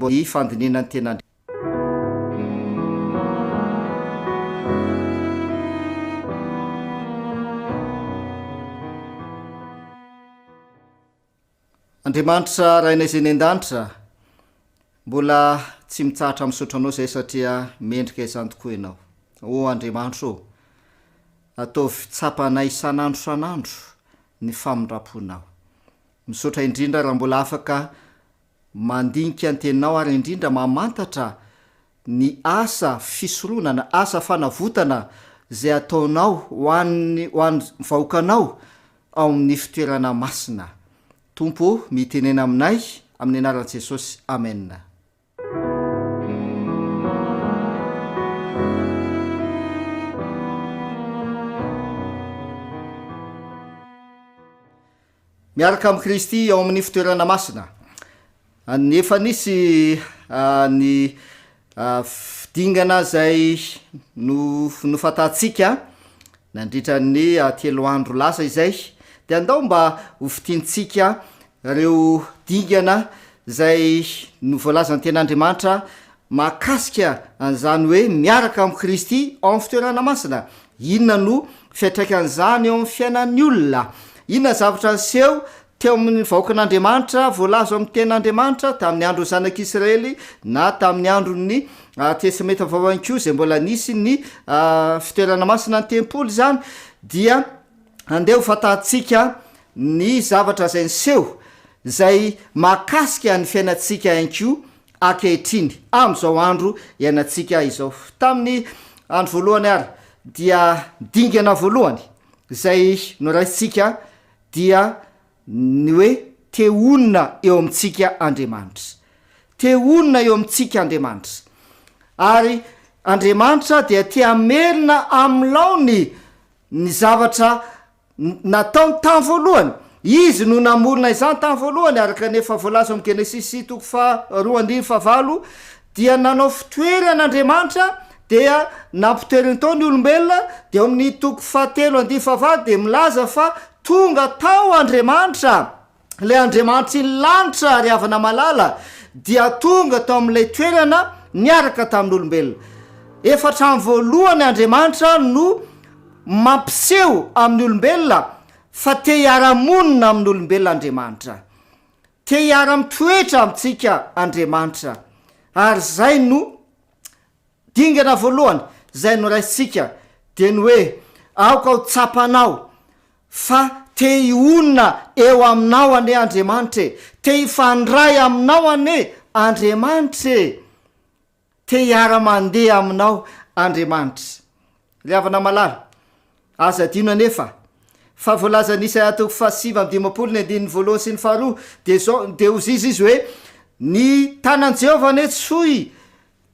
Ny fandinihana ny tena. Andriamanitra Rainay izay any an-danitra, mbola tsy mitsahatra misaotra Anao izahay satria mendrika izany tokoa Ianao. O Andriamanitra ô, ataovy tsapanay isan'andro isan'andro ny famindram-ponao. Misaotra indrindra raha mbola afaka Mandinika ny teninao ary indrindra mamantatra ny asa fisoronana, asa fanavotana izay ataonao ho an'ny ho an'ny vahoakanao ao amin'ny fitoerana masina. Tompo ô, mitenena aminay amin'ny anaran'i Jesosy. Amen. Miaraka amin'i Kristy ao amin'ny fitoerana masina. Efa nisy ny dingana izay nofantatsika nandritra ny telo andro lasa izay, dia andao mba ho fintintsika ireo dingana izay novoalazan'ny Tenin'Andriamanitra mahakasika an'izany hoe miaraka amin'i Kristy ao amin'ny fitoerana masina. Inona no fiantraikan'izany eo amin'ny fiainan'ny olona? Inona ny zavatra niseho teo amin'ny vahoakan'Andriamanitra voalaza ao amin'ny Tenin'Andriamanitra tamin'ny andron'ny Zanak'Israely na tamin'ny andron'ny Testamenta Vaovao ihany koa izay mbola nisy ny fitoerana masina, ny tempoly izany? Dia andeha ho fantatsika ny zavatra izay niseho izay mahakasika ny fiainantsika ihany koa ankehitriny, amin'izao andro iainantsika izao. Tamin'ny andro voalohany ary dia dingana voalohany izay noraisintsika dia ny hoe te honina eo amintsika Andriamanitra. Te honina eo amintsika Andriamanitra. Ary Andriamanitra dia te hamerina amin'ny laony ny zavatra Nataony tamin'ny voalohany. Izy no namorona izany tamin'ny voalohany, araka ny efa voalaza ao amin'ny Genesisy toko faharoa andininy fahavalo, dia nanao fitoerana Andriamanitra, dia nampitoeriny tao ny olombelona, dia ao amin'ny toko fahatelo andininy fahavalo dia milaza fa tonga tao Andriamanitra. Ilay Andriamanitry ny lanitra, ry havana malala, dia tonga tao amin'ilay toerana niaraka tamin'olombelona. Efa hatramin'ny voalohany Andriamanitra no mampiseho amin'ny olombelona fa te hiara-monina amin'olombelona Andriamanitra. Te hiara-mitoetra amintsika Andriamanitra. Ary izay no Dingana voalohany izay noraisintsika dia ny hoe aoka ho tsapanao fa te hionona eo aminao anie Andriamanitra e! Te hifandray aminao anie Andriamanitra e! Te hiara-mandeha aminao Andriamanitra. Ry havana malala, aza adino anefa fa voalazan'i Isaia toko faha-59 ny andininy voalohany sy ny faharoa dia izao, dia hozizy izy hoe, Ny tanan'i Jehovah anie tsy fohy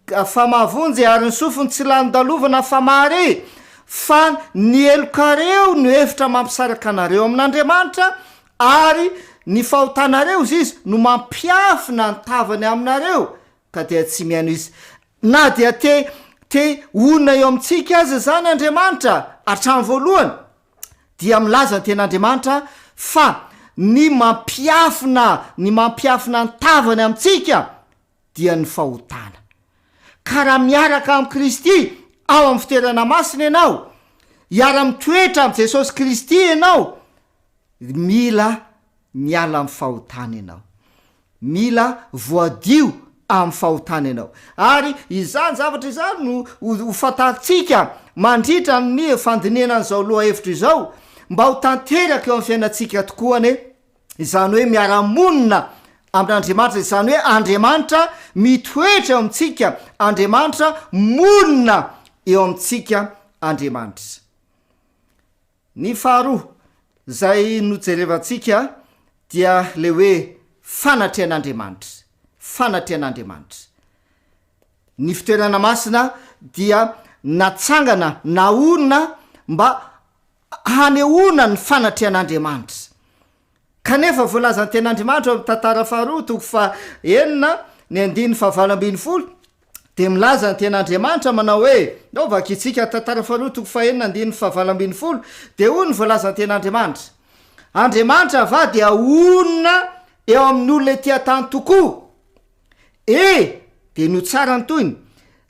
Fa mahavonjy ary ny sofiny tsy lalodalovana fa mahare, fa ny helokareo no efitra mampisaraka anareo amin'Andriamanitra, ary ny fahotanareo, hozy izy, no mampiafina ny tavany aminareo, ka dia tsy mihaino izy. Na dia te te honina eo amintsika aza izany Andriamanitra hatramin'ny voalohany, dia milaza ny Tenin'Andriamanitra fa ny mampiafina ny mampiafina ny tavany amintsika dia ny fahotana. Ka raha miaraka amin'i Kristy ao amin'ny fitoerana masina ianao, hiara-mitoetra amin'i Jesosy Kristy ianao, mila miala amin'ny fahotana ianao. Mila voadio amin'ny fahotana ianao. Ary izany zavatra izany no ho fantarintsika mandritra ny fandinihana an'izao lohahevitra izao, mba ho tanteraka eo amin'ny fiainantsika tokoa anie. Izany hoe miara-monina amin'Andriamanitra, izany hoe Andriamanitra mitoetra eo amintsika, Andriamanitra monina eo amintsika Andriamanitra. Ny faharoa izay nojerevantsika dia le hoe fanatrehan'Andriamanitra, fanatrehan'Andriamanitra. Ny fitoerana masina dia natsangana, naorina mba hanehoana ny fanatrehan'Andriamanitra. Kanefa voalazan'ny Tenin'Andriamanitra ao amin'ny Tantara faharoa toko faha-enina ny andininy fahavalo ambin'ny folo dia milaza ny Tenin'Andriamanitra manao hoe, ndao vakintsika Tantara faharoa toko faha-enina andininy fahavalo ambin'ny folo, dia hoy ny voalazan'ny Tenin'Andriamanitra, Andriamanitra va dia honina eo amin'ny olona ety an-tany tokoa? E! Dia no tsara ny tohiny,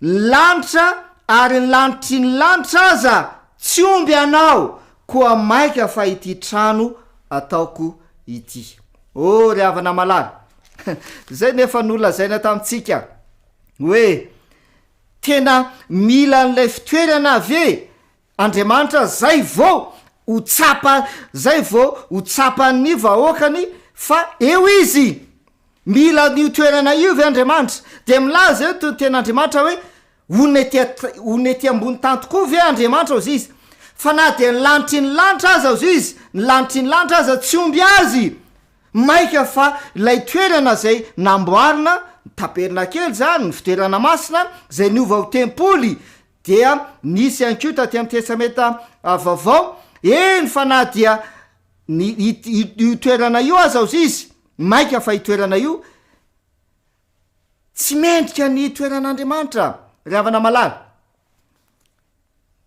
Ny lanitra ary ny lanitry ny lanitra aza tsy omby anao, koa mainka fa ity trano ataoko ity. Oh ry havana malala! Izay no efa nolazaina tamintsika hoe tena mila an'ilay fitoerana ve Andriamanitra zay vao ho tsapa zay vao ho tsapan'ny vahoakany fa eo Izy. Mila an'io toerana io ve Andriamanitra? Dia milaza eto ny tenin'Andriamanitra hoe honina ety honina ety ambony tany tokoa ve Andriamanitra hozy Izy? Fa na dia ny lanitry ny lanitra aza hozy Izy, ny lanitry ny lanitra aza tsy omby Azy. Maika fa ilay toerana izay namboarina, ny tabernakely izany, ny fitoerana masina, izay niova ho tempoly, Dia nisy ihany koa taty amin'ny Testamenta Vaovao, eny fa na dia ny io toerana io aza ozy izy, mainka fa io toerana io tsy mendrika ny toeran'Andriamanitra, ry havana malala.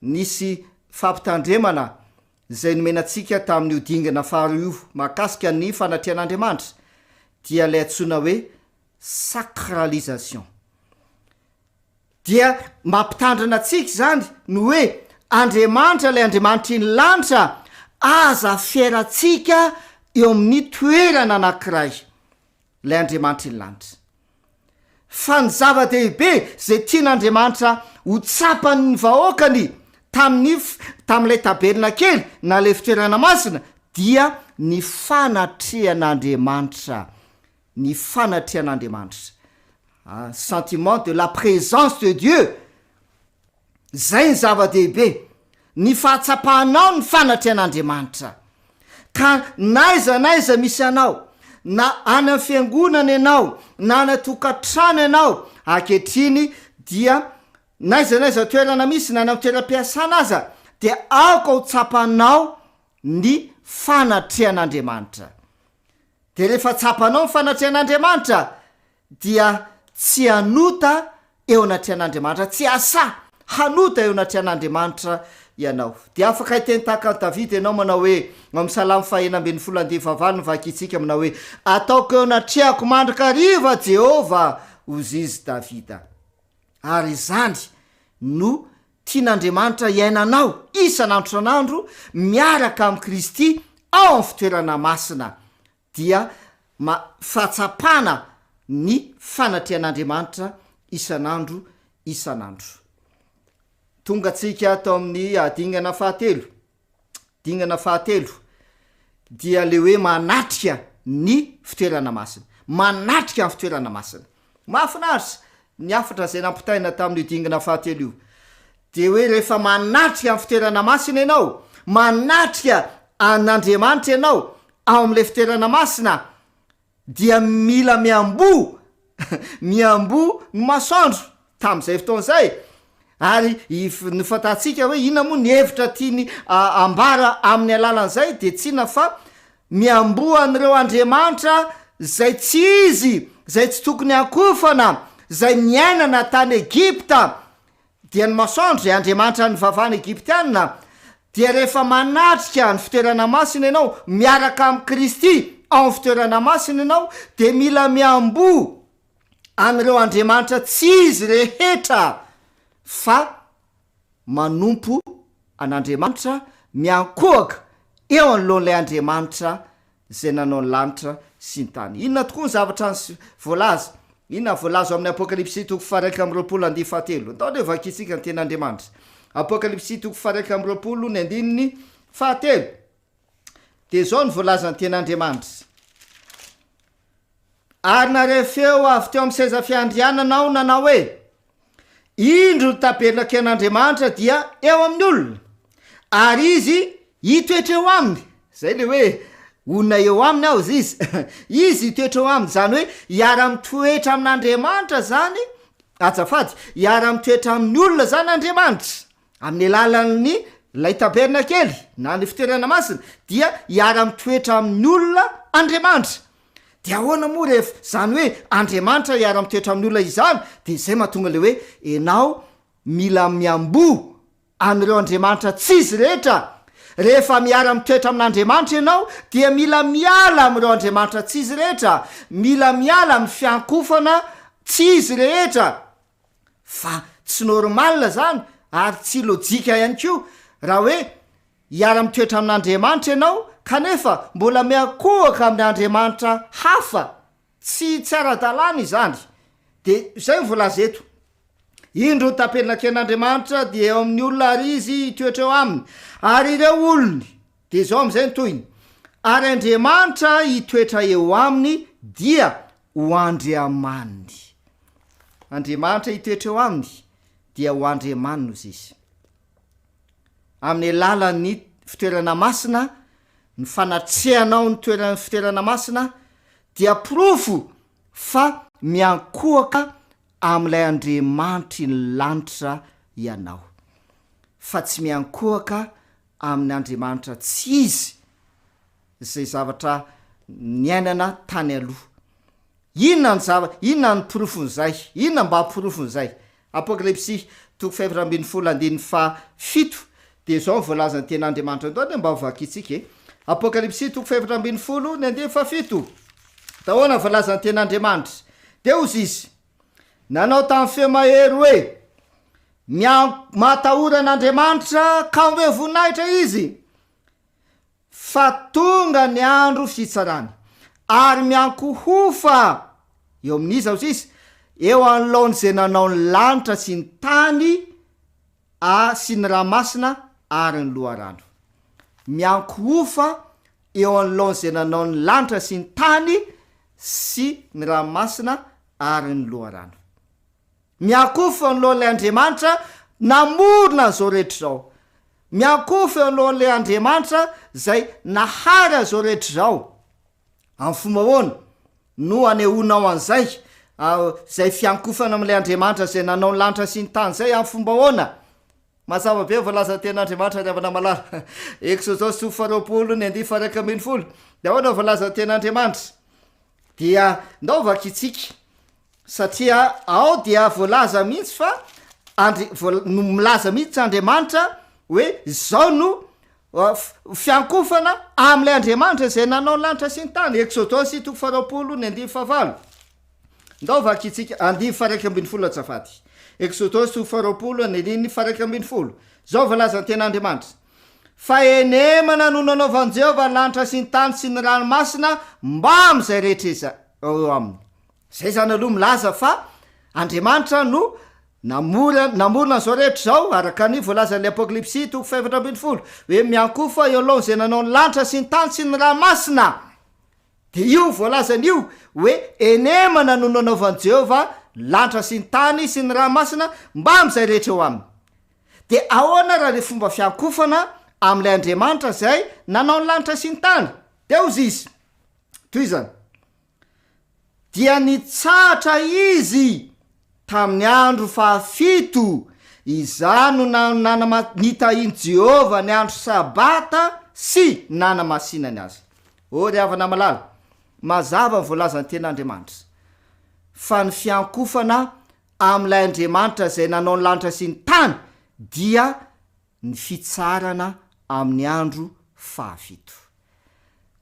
Nisy fampitandremana izay nomena antsika tamin'io dingana faharoa io mahakasika ny fanatrehan'Andriamanitra, dia ilay antsoina hoe sacralisation. Dia mampitandrina antsika izany ny hoe Andriamanitra ilay Andriamanitry ny lanitra aza aferantsika eo amin'ny toerana anankiray ilay Andriamanitry ny lanitra. Fa ny zava-dehibe izay tian'Andriamanitra ho tsapan'ny vahoakany tamin'ny tamin'ilay tabernakely na ilay fitoerana masina dia ny fanatrehan'Andriamanitra ny fanatrehan'Andriamanitra, sentiment de la présence de Dieu, zay ny zava-dehibe, ny fahatsapanao ny fanatrehan'Andriamanitra, ka n'aiza n'aiza misy anao, na any amin'ny fiangonana ianao, na any an-tokantrano ianao, ankehitriny dia n'aiza n'aiza toerana misy, na any amin'ny toeram-piasana aza, dia aoka ho tsapanao ny fanatrehan'Andriamanitra. Dia rehefa tsapanao ny fanatrehan'Andriamanitra dia tsy hanota eo anatrehan'Andriamanitra, tsy hahasahy hanota eo anatrehan'Andriamanitra ianao. Dia afaka hiteny tahaka an'i Davida ianao manao hoe, ao amin'ny Salamo faha 16 andininy fahavalo no vakintsika manao hoe, Ataoko eo anatrehako mandrakariva Jehovah, hozizy Davida. Ary izany no tian'Andriamanitra hiainanao isan'andro isan'andro miaraka amin'i Kristy ao amin'ny fitoerana masina dia ma fahatsapana ny fanatrehan'Andriamanitra isan'andro isan'andro. Tonga tsika tao amin'ny dingana fahatelo. Dingana fahatelo dia le hoe manatrika ny fitoerana masina. Manatrika ny fitoerana masina. Mahafinaritra ny hafatra izay nampitaina tamin'io dingana fahatelo io. Dia hoe rehefa manatrika ny fitoerana masina ianao, manatrika an'Andriamanitra ianao ao amin'ilay fitoerana masina, dia mila miamboho, miamboho ny masoandro tamin'izay fotoana izay, ary if- nofantatsika hoe inona moa ny hevitra tiany ambara amin'ny alalan'izay dia tsy inona fa miamboho an'ireo andriamanitra zay tsy izy, zay tsy tokony hankofana, zay niainana tany Egypta, dia ny masoandro izay andriamanitra nivavahan'ny Egyptiana, dia rehefa manatrika ny fitoerana masina ianao, miaraka amin'i Kristy ao amin'ny fitoerana masina ianao, dia mila miamboho an'ireo andriamanitra tsy izy rehetra fa manompo an'Andriamanitra, miankohoka eo anoloan'ilay Andriamanitra izay nanao ny lanitra sy ny tany. Inona tokoa ny zavatra voalaza? Inona ny voalaza ao amin'ny Apokalypsy toko faha-21 andininy fahatelo? Andao aloha vakintsika ny tenin'Andriamanitra. Apokalypsy toko faha-21 ny andininy fahatelo. Dia izao ny voalazan'ny tenin'Andriamanitra. Ary nahare feo avy teo amin'ny seza fiandrianana aho nanao hoe, Indro ny tabernaken'Andriamanitra dia eo amin'ny olona, ary Izy hitoetra eo aminy. Izay ilay hoe honina eo aminy aho izy. Izy hitoetra eo aminy, izany hoe hiara-mitoetra amin'Andriamanitra izany, azafady, hiara-mitoetra amin'ny olona izany Andriamanitra. Amin'ny alalan'ny lay tabernakely na ny fitoerana masina dia hiara-mitoetra amin'ny olona Andriamanitra. Dia ahoana moa rehefa izany hoe Andriamanitra hiara-mitoetra amin'ny olona izany? Dia izay mahatonga ilay hoe enao mila miamboho an'ireo Andriamanitra tsy izy rehetra. Rehefa miara-mitoetra amin'Andriamanitra ianao dia mila miala amin'ireo Andriamanitra tsy izy rehetra, mila miala amin'ny fiankofana. tsy izy rehetra fa tsy normal zany ary tsy lojika ihany koa raha hoe hiara-mitoetra amin'Andriamanitra ianao kanefa mbola miankohoka amin'ny andriamanitra hafa. Tsy tsy ara-dalàna izany. Dia izay no voalaza eto. Indro ny tapenaken'Andriamanitra dia eo amin'ny olona ary Izy hitoetra eo aminy, ary ireo olony. Dia izao amin'izay ny tohiny, Ary Andriamanitra hitoetra eo aminy dia ho Andriamaniny. Andriamanitra hitoetra eo aminy dia ho Andriamaniny hozy Izy. Amin'ny alalan'ny fitoerana masina, ny fanatrehanao ny toeran'ny fitoerana masina dia porofo fa miankohoka amin'ilay Andriamanitry ny lanitra ianao, fa tsy miankohoka amin'ny andriamanitra tsy izy izay zavatra niainana tany aloha. Inona ny zava, inona ny porofon'izay? Inona mba porofon'izay? Apokalypsy toko faha-14 andininy faha-7 dia izao ny voalazan'ny tenin'Andriamanitra. Andao anie mba ho vakintsika e. Apokalypsy toko faha-14 ny andininy faha-7. Ahoana ny voalazan'ny tenin'Andriamanitra? Dia hozy izy, Nanao tamin'ny feo mahery hoe, Mian, matahora an'Andriamanitra ka omeo voninahitra Izy, fa tonga ny andro fitsarany, ary miankohofa eo amin'iza hozy izy? Eo anoloan'izay nanao ny lanitra sy ny tany a sy ny ranomasina ary ny loharano. Miankohofa eo anoloan'izay nanao ny lanitra sy ny tany sy ny ranomasina ary ny loharano. Miankohofa eo anoloan'ilay Andriamanitra namorona an'izao rehetra izao. Miankohofa eo anoloan'ilay Andriamanitra izay nahary an'izao rehetra izao. Amin'ny fomba ahoana no anehoanao an'izay, izay fiankofana amin'ilay Andriamanitra izay nanao ny lanitra sy ny tany izay? Amin'ny fomba ahoana? Mazava be ny voalazan'ny Tenin'Andriamanitra ry havana malala. Eksodosy toko faharoapolo ny andiany faha-11. Dia ahoana ny voalazan'ny Tenin'Andriamanitra? Dia ndao vakintsika Satria ao dia voalaza mihitsy fa Andri- voal- no milaza mihitsy Andriamanitra hoe izao no fiankofana amin'ilay Andriamanitra izay nanao ny lanitra sy ny tany. Eksodosy toko faharoapolo ny andininy fahavalo. Ndao vakintsika andininy faha-11 azafady. Eksodosy toko faharoapolo ny andininy faha-11. Izao voalazan'ny tenin'Andriamanitra. Fa henemana no nanaovan'i Jehovah ny lanitra sy ny tany sy ny ranomasina mbamin'izay rehetra iza- eo aminy. Zay zany aloha milaza fa Andriamanitra no namora namorona an'izao rehetra izao araka ny voalazan'ny Apokalypsy toko faha-14 hoe miankofa eo alohan'izay nanao ny lanitra sy ny tany sy ny ranomasina. Dia io voalazany io hoe enemana no nanaovan'i Jehovah ny lanitra sy ny tany sy ny ranomasina mbamin'izay rehetra eo aminy. Dia ahoana raha ilay fomba fiankofana amin'ilay Andriamanitra izay nanao ny lanitra sy ny tany? Dia hozy izy, tohizana. Dia nitsahatra izy tamin'ny andro fahafito, izany no nanama, nitahian'i Jehovah ny andro Sabata sy nanamasinany azy. Ô ry havana malala, mazava ny voalazan'ny Tenin'Andriamanitra, fa ny fiankofana amin'ilay Andriamanitra izay nanao ny lanitra sy ny tany dia ny fitsarana amin'ny andro fahafito.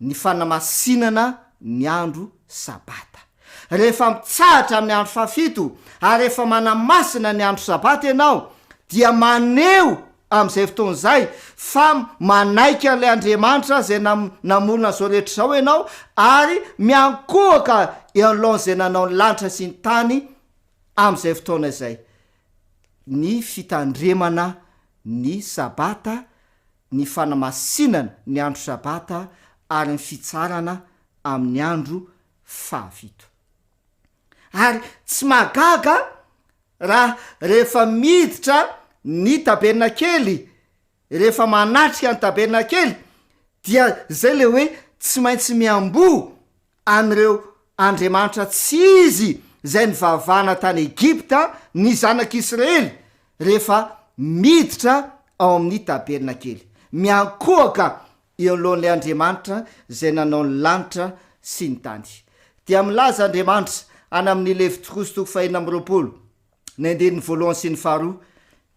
Ny fanamasinana ny andro Sabata. Rehefa mitsahatra amin'ny andro fahafito ary rehefa manamasina ny andro Sabata ianao dia maneho amin'izay fotoana izay fa manaiky an'ilay Andriamanitra izay namorona izao rehetra izao ianao ary miankohoka eo anoloan'izay nanao ny lanitra sy ny tany amin'izay fotoana izay. Ny fitandremana ny Sabata, ny fanamasinana ny andro Sabata ary ny fitsarana amin'ny andro fahafito. Ary tsy mahagaga raha rehefa miditra ny tabernakely, rehefa manatrika ny tabernakely dia zay le hoe tsy maintsy miamboho an'ireo andriamanitra tsy izy izay nivavahana tany Egypta ny zanak'Israely rehefa miditra ao amin'ny tabernakely. Miankohoka eo anoloan'ilay Andriamanitra izay nanao ny lanitra sy ny tany. Dia milaza Andriamanitra any amin'ny Levitikosy toko fahenina amby 20, ny andininy voalohany sy ny faharoa,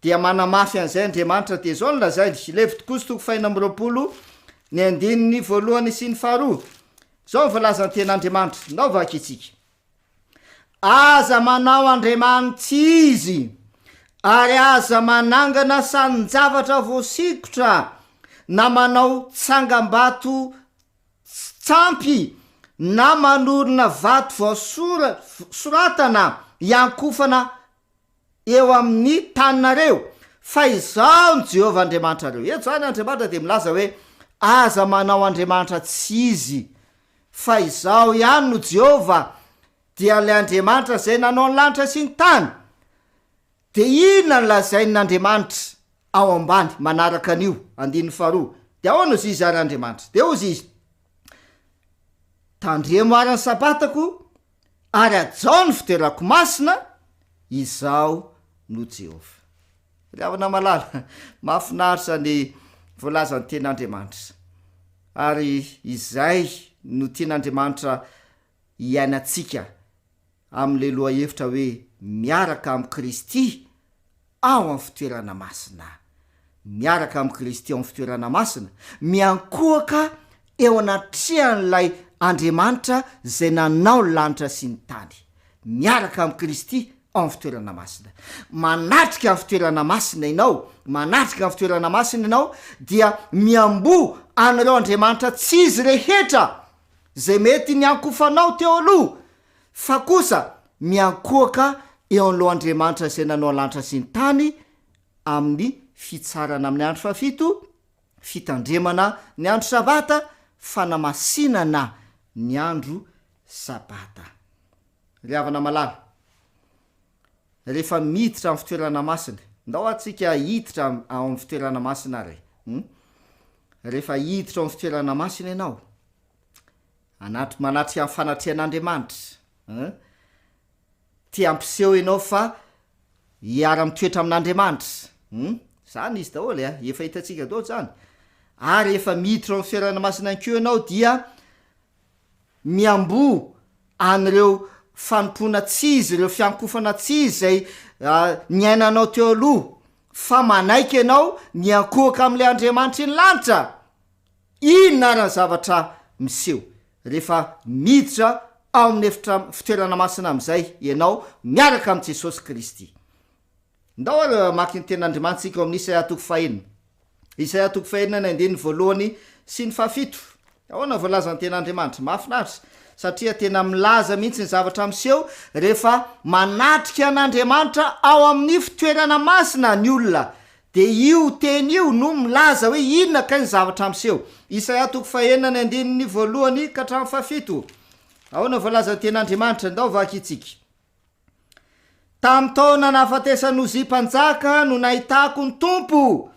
dia manamafy an'izay Andriamanitra, dia izao no lazainy, Levitikosy toko fahenina amby 20, ny andininy voalohany sy ny faharoa. Izao no voalazan'ny Tenin'Andriamanitra, ndao vakintsika. Aza manao andriamani-tsy izy, ary aza manangana sanin-javatra voasikotra, na manao tsangambato tsampy, na manorina vato voasora soratana hiankofana eo amin'ny taninareo, fa Izaho no Jehovah Andriamanitrareo. Eto izany Andriamanitra dia milaza hoe, Aza manao andriamanitra tsy izy, fa Izaho ihany no Jehovah, dia ilay Andriamanitra izay nanao ny lanitra sy ny tany. Dia inona no lazain'Andriamanitra ao ambany manaraka an'io, andininy faharoa? Dia ahoana hozy izy ary Andriamanitra? Dia hozy izy, Tandremo àry ny Sabatako, ary hajao ny fitoerako masina, Izaho no Jehovah. Ry havana malala, mahafinaritra ny voalazan'ny Tenin'Andriamanitra, ary izay no tian'Andriamanitra hiainantsika amin'ilay lohahevitra hoe miaraka amin'i Kristy ao amin'ny fitoerana masina. Miaraka amin'i Kristy ao amin'ny fitoerana masina, miankohoka eo anatrehan'ilay Andriamanitra izay nanao ny lanitra sy ny tany. Miaraka amin'i Kristy ao amin'ny fitoerana masina. Manatrika ny fitoerana masina ianao, manatrika ny fitoerana masina ianao, dia miamboho an'ireo Andriamanitra tsy izy rehetra izay mety niankofanao teo aloha, fa kosa miankohoka eo anoloan'Andriamanitra izay nanao lanitra sy ny tany amin'ny fitsarana amin'ny andro fahafito, fitandremana ny andro sabata, fanamasinana ny andro sabata. Ry havana malala, rehefa miditra amin'ny fitoerana masina, ndao ary tsika hiditra ao amin'ny fitoerana masina ary e, hum, rehefa hiditra ao amin'ny fitoerana masina ianao, anatr- manatrika ny fanatrehan'Andriamanitra, hein, te hampiseho ianao fa hiara-mitoetra amin'Andriamanitra, hum, zany izy daholo e, efa hitantsika daholo zany, ary rehefa miditra ao amin'ny fitoerana masina ihany koa ianao dia miamboho an'ireo fanompoana tsy izy, ireo fiankofana tsy izy izay niainanao teo aloha, fa manaiky ianao miankohoka amin'ilay Andriamanitry ny lanitra. Inona ary ny zavatra miseho rehefa miditra ao amin'ny efitra fitoerana masina amin'izay ianao miaraka amin'i Jesosy Kristy? Ndao ary hamaky ny Tenin'Andriamanitra isika ao amin'ny Isaia toko fahenina. Isaia toko fahenina ny andininy voalohany sy ny fahafito. Ahoana no voalazan'ny Tenin'Andriamanitra? Mahafinaritra, satria tena milaza mihitsy ny zavatra miseho rehefa manatrika an'Andriamanitra ao amin'ny fitoerana masina ny olona. Dia io teny io no milaza hoe inona kay ny zavatra miseho. Isaia toko fahenina ny andininy voalohany ka hatramin'ny fahafito. Ahoana no voalazan'ny Tenin'Andriamanitra? Ndao vakintsika. Tamin'ny taona nahafatesan'i Ozia mpanjaka no nahitako ny Tompo,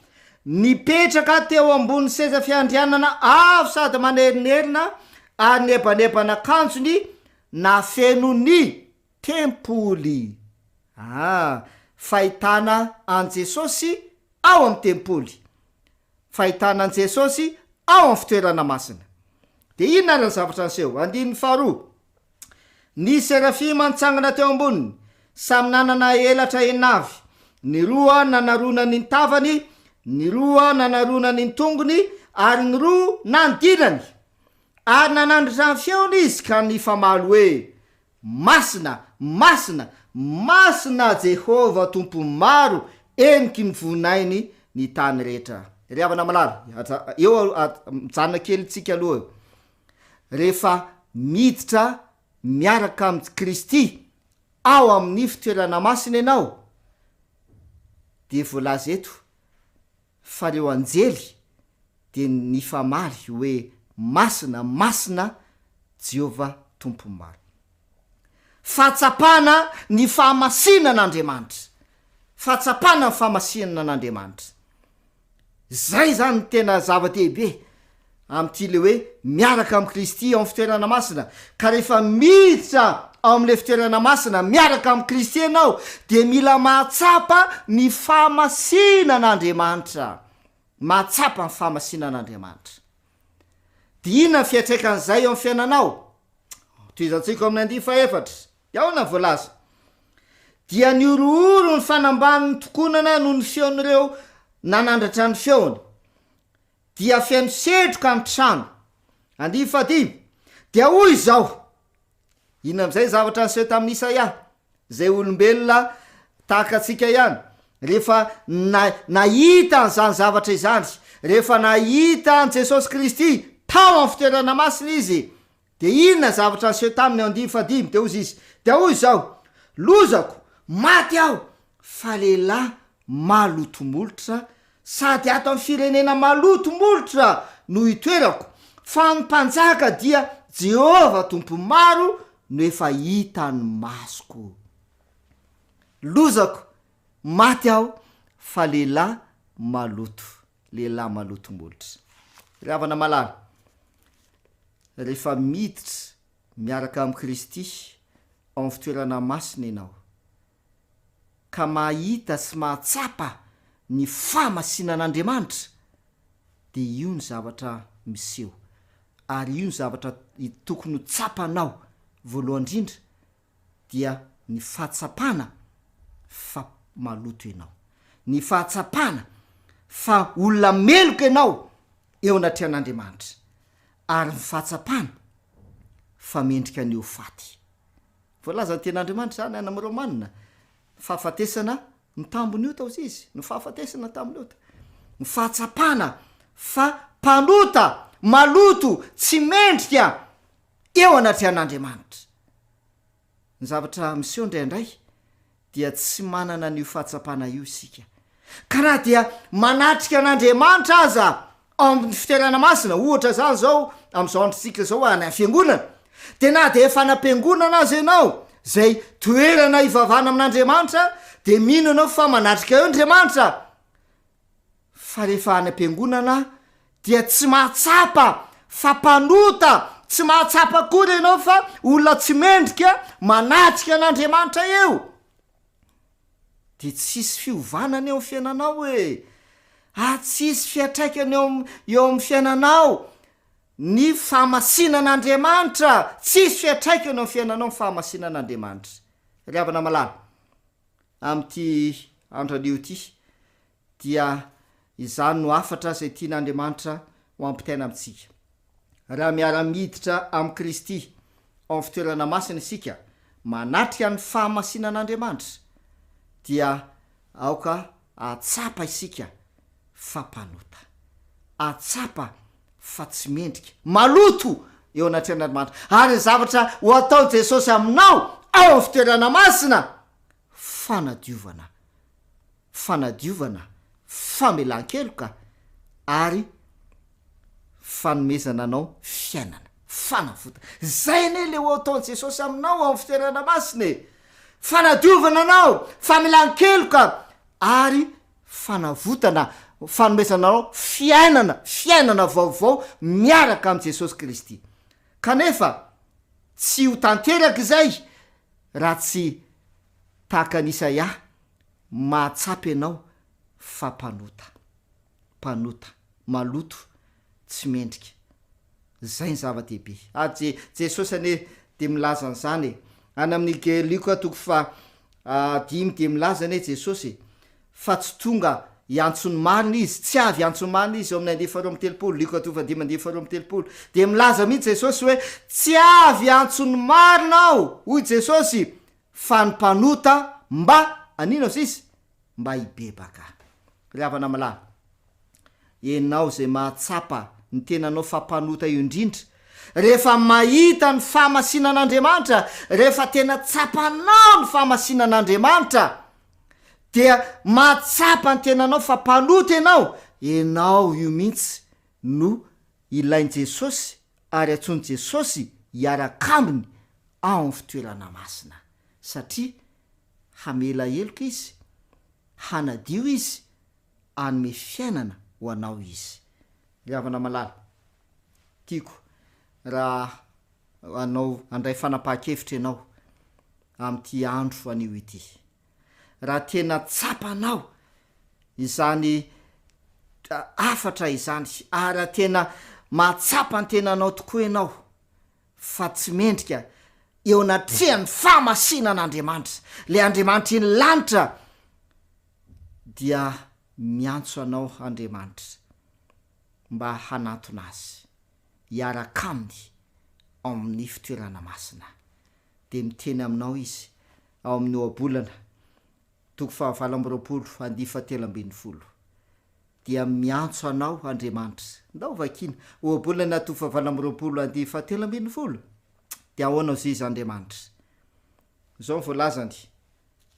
nipetraka teo ambonin'ny seza fiandrianana avo sady manerinerina ary niebanebana akanjony nahafeno ny tempoly. Ah, fahitana an'i Jesosy ao amin'ny tempoly. Fahitana an'i Jesosy ao amin'ny fitoerana masina. Dia inona ary ny zavatra niseho? Andininy faharoa. Ny serafima nitsangana teo amboniny, samy nanana elatra enina avy, ny roa nanaronany ny tavany, ny roa nanaronany ny tongony, ary ny roa nanidinany. Ary nanandratra ny feony izy ka nifamaly hoe, Masina, masina, masina Jehovah Tompon'ny maro, heniky ny vonainy ny tany rehetra. Ry havana malala, eo mijanona kely tsika aloha eo. Rehefa miditra miaraka amin'i Kristy ao amin'ny fitoerana masina ianao, dia voalaza eto fa ireo anjely dia nifamaly hoe, Masina, masina Jehovah Tompon'ny maro. Fahatsapana ny fahamasinan'Andriamanitra. Fahatsapana ny fahamasinan'Andriamanitra. Izay izany no tena zava-dehibe amin'ity le hoe miaraka amin'i Kristy ao amin'ny fitoerana masina. Ka rehefa miditra ao amin'ilay fitoerana masina miaraka amin'i Kristy ianao dia mila mahatsapa ny fahamasinan'Andriamanitra. Mahatsapa ny fahamasinan'Andriamanitra. Dia inona ny fiantraikan'izay eo amin'ny fiainanao? Tohizantsika ao amin'ny andiany fahefatra. Dia ahoana ny voalaza? Dia nihorohoro ny fanambanin'ny tokonana noho ny feon'ireo nanandratra ny feony. Dia feno setroka ny trano. Andiany fahadimy. Dia hoy izao. Inona amin'izay ny zavatra niseho tamin'i Isaia? Izay olombelona tahaka antsika ihany, rehefa na, nahita an'izany zavatra izany, rehefa nahita an'i Jesosy Kristy tao amin'ny fitoerana masina izy, dia inona zavatra niseho taminy ao andininy fahadimy? Dia hozy izy, dia hoy izao, Lozako, maty aho, fa lehilahy maloto molotra, sady ato amin'ny firenena maloto molotra no itoerako, fa ny mpanjaka dia Jehovah Tompon'ny maro no efa hitan'ny masoko. Lozako, maty aho, fa lehilahy maloto, lehilahy maloto molotra. Ry havana malala, rehefa miditra miaraka amin'i Kristy ao amin'ny fitoerana masina ianao, ka mahita sy mahatsapa ny fahamasinan'Andriamanitra, dia io ny zavatra miseho, ary io ny zavatra tokony ho tsapanao voalohany indrindra dia ny fahatsapana fa maloto ianao, ny fahatsapana fa olona meloka ianao eo anatrehan'Andriamanitra, ary ny fahatsapana fa mendrika ny ho faty. Voalazan'ny Tenin'Andriamanitra izany any amin'ny Romana, fahafatesana ny tambin'ny ota hozy izy, ny fahafatesana tamin'ny ota. Ny fahatsapana fa mpanota, maloto, tsy mendrika eo anatrehan'Andriamanitra. Ny zavatra miseho indraindray dia tsy manana an'io fahatsapana io isika. Ka na dia manatrika an'Andriamanitra aza ao amin'ny fitoerana masina, ohatra izany izao amin'izao androntsika izao any am-fiangonana, dia na dia efa any am-piangonana aza ianao, izay toerana ivavahana amin'Andriamanitra, dia mino ianao fa manatrika eo Andriamanitra, Fa rehefa any am-piangonana dia tsy mahatsapa fa mpanota, tsy mahatsapa akory ianao fa olona tsy mendrika manatrika an'Andriamanitra eo. Dia tsisy fiovana anie eo amin'ny fiainanao e! Ary tsisy fiantraikany eo am- eo amin'ny fiainanao ny fahamasinan'Andriamanitra, tsisy fiantraikany eo amin'ny fiainanao ny fahamasinan'Andriamanitra. Ry havana malala, amin'ity andro anio ity dia izany no hafatra izay tian'Andriamanitra ho ampitaina amintsika. Raha miara-miditra amin'i Kristy ao amin'ny fitoerana masina isika, manatrika ny fahamasinan'Andriamanitra, dia aoka hahatsapa isika fa mpanota, hahatsapa fa tsy mendrika, maloto eo anatrehan'Andriamanitra, ary ny zavatra ho ataon'i Jesosy aminao ao amin'ny fitoerana masina, fanadiovana, fanadiovana, famelan-keloka ary fanomezana anao fiainana, fanavotana. Izay anie le ho ataon'i Jesosy aminao ao amin'ny fitoerana masina e! Fanadiovana anao, famelan-keloka ary fanavotana, fanomezana anao fiainana, fiainana vaovao miaraka amin'i Jesosy Kristy. Kanefa tsy ho tanteraka izay raha tsy tahaka an'i Isaia mahatsapa ianao fa mpanota, mpanota, maloto, tsy mendrika. Zay ny zava-dehibe. Ary Je, Jesosy anie dia milaza an'izany e. Any amin'ny Ge, Lioka toko faha dimy dia milaza anie Jesosy e, fa tsy tonga hiantso ny marina Izy, tsy avy hiantso ny marina Izy, eo amin'ny andiany faharoa amby telopolo, Lioka toko fahadimy andiany faharoa amby telopolo. Dia milaza mihitsy Jesosy hoe, tsy avy hiantso ny marina Aho, hoy Jesosy, fa ny mpanota mba, anino sisa? Mba hibebaka. Ry havana malala, ianao izay mahatsapa ny tenanao fa mpanota indrindra, rehefa mahita ny fahamasinan'Andriamanitra, rehefa tena tsapanao ny fahamasinan'Andriamanitra, dia mahatsapa ny tenanao fa mpanota ianao, ianao io mihitsy no ilain'i Jesosy ary antsoin'i Jesosy hiaraka aminy ao amin'ny fitoerana masina, satria hamela heloka Izy, hanadio Izy, hanome fiainana ho anao Izy. Ry havana malala, tiako raha hanao handray fanapahan-kevitra ianao amin'ity andro anio ity. Raha tena tsapanao izany hafatra izany ary raha tena mahatsapa ny tenanao tokoa ianao fa tsy mendrika eo anatrehan'ny fahamasinan'Andriamanitra, ilay Andriamanitry ny lanitra, dia miantso anao Andriamanitra mba hanantona Azy, hiaraka Aminy ao amin'ny fitoerana masina. Dia miteny aminao Izy. Ao amin'ny Ohabolana, toko fahavalo amby 20, andihy fahatelo ambinifolo, dia miantso anao Andriamanitra. Ndao vakiana. Ohabolana toko fahavalo amby 20, andihy fahatelo ambinifolo. Dia ahoana hozy izy Andriamanitra? Izao ny voalazany,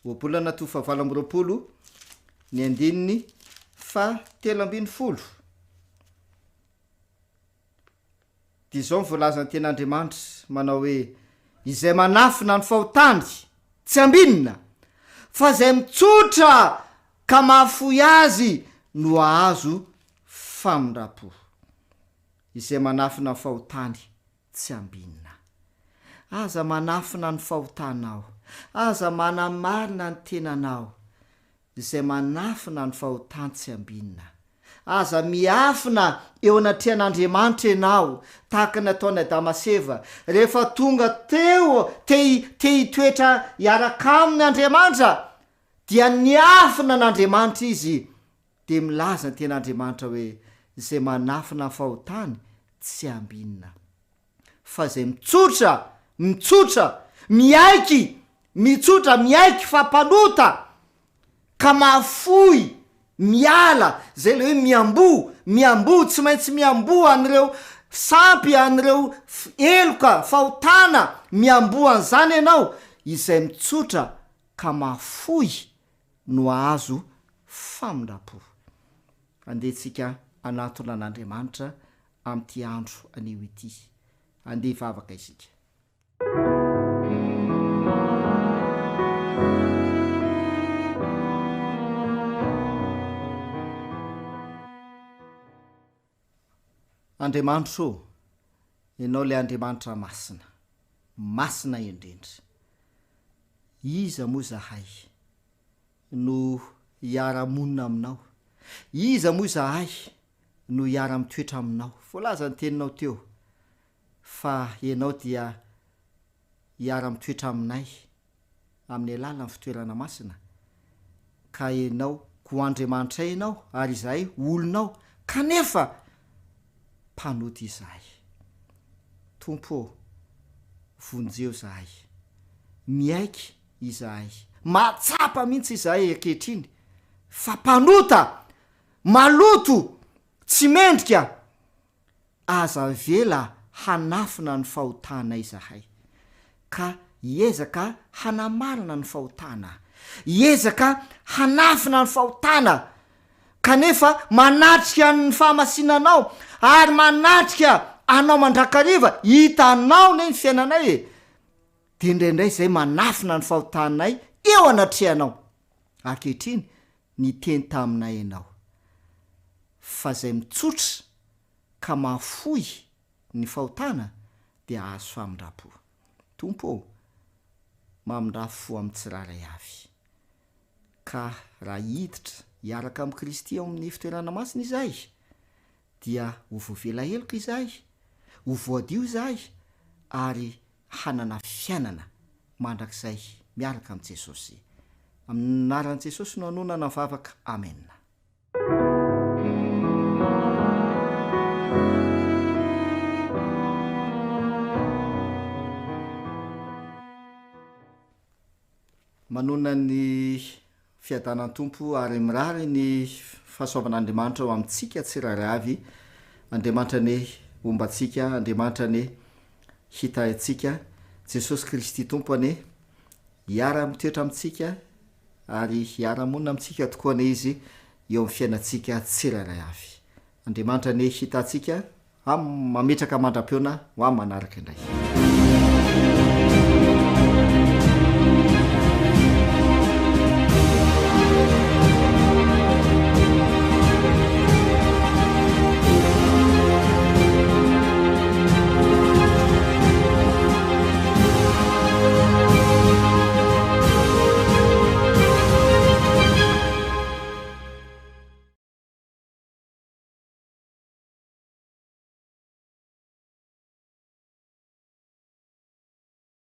Ohabolana toko fahavalo amby 20, ny andininy fahatelo ambinifolo. Dia izao ny voalazan'ny Tenin'Andriamanitra, manao hoe, Izay manafina ny fahotany, tsy ambinina, fa izay mitsotra ka mahafoy azy no hahazo famindram-po. Izay manafina ny fahotany, tsy ambinina. Aza manafina ny fahotanao, aza manamarina ny tenanao, izay manafina ny fahotan-tsy ambinina. Aza miafina eo anatrehan'Andriamanitra ianao, tahaka ny ataon'i Adama sy Eva. Rehefa tonga teo, te, te hitoetra hiaraka aminy Andriamanitra, dia niafina an'Andriamanitra izy. Dia milaza ny Tenin'Andriamanitra hoe, Izay manafina ny fahotany tsy ambinina. Fa izay mitsotra, mitsotra, miaiky, mitsotra, miaiky fa mpanota, ka mahafoy, miala, izay ilay hoe miamboho, miamboho, tsy maintsy miamboho an'ireo sampy, an'ireo heloka, fahotana, miamboho an'izany ianao, izay mitsotra ka mahafoy no hahazo famindram-po. Andeha tsika hanatona an'Andriamanitra amin'ity andro anio ity. Andeha hivavaka isika. Andriamanitro ô, Ianao ilay Andriamanitra masina, masina indrindra. Iza moa izahay no hiara-monina aminao? Iza moa izahay no hiara-mitoetra aminao? Voalaza ny teninao teo fa Ianao dia hiara-mitoetra aminay amin'ny alalan'ny fitoerana masina, ka Ianao ho Andriamanitray Ianao ary izahay ho olonao, kanefa mpanota izahay. Tompo ô, vonjeo izahay. Miaiky izahay, mahatsapa mihitsy izahay ankehitriny fa mpanota, maloto, tsy mendrika, Aza avela hanafina ny fahotanay izahay, ka hiezaka hanamarina ny fahotana, hiezaka hanafina ny fahotana, kanefa manatrika ny fahamasinanao, ary manatrika Anao mandrakariva, hitanao anie ny fiainanay e! Dia indraindray izay manafina ny fahotanay eo anatrehanao. Ankehitriny, niteny taminay Ianao, fa izay mitsotra ka mahafoy ny fahotana dia hahazo famindram-po. Tompo ô, mamindrà fo amin'ny tsirairay avy, ka raha hiditra hiaraka amin'i Kristy ao amin'ny fitoerana masina izahay, dia ho voavela heloka izahay, ho voadio izahay, ary hanana fiainana mandrakizay miaraka amin'i Jesosy. Amin'ny anaran'i Jesosy no anonana vavaka. Amena. Manonona ny fiadanan'ny Tompo ary mirary ny fahasoavan'Andriamanitra ho amintsika tsirairay avy. Andriamanitra anie homba antsika, Andriamanitra anie hitahy antsika, Jesosy Kristy Tompo anie hiara-mitoetra amintsika ary hiara-monina amintsika tokoa anie Izy eo amin'ny fiainantsika tsirairay avy. Andriamanitra anie hitahy antsika. Am, mametraka mandra-pihaona ho am manaraka indray.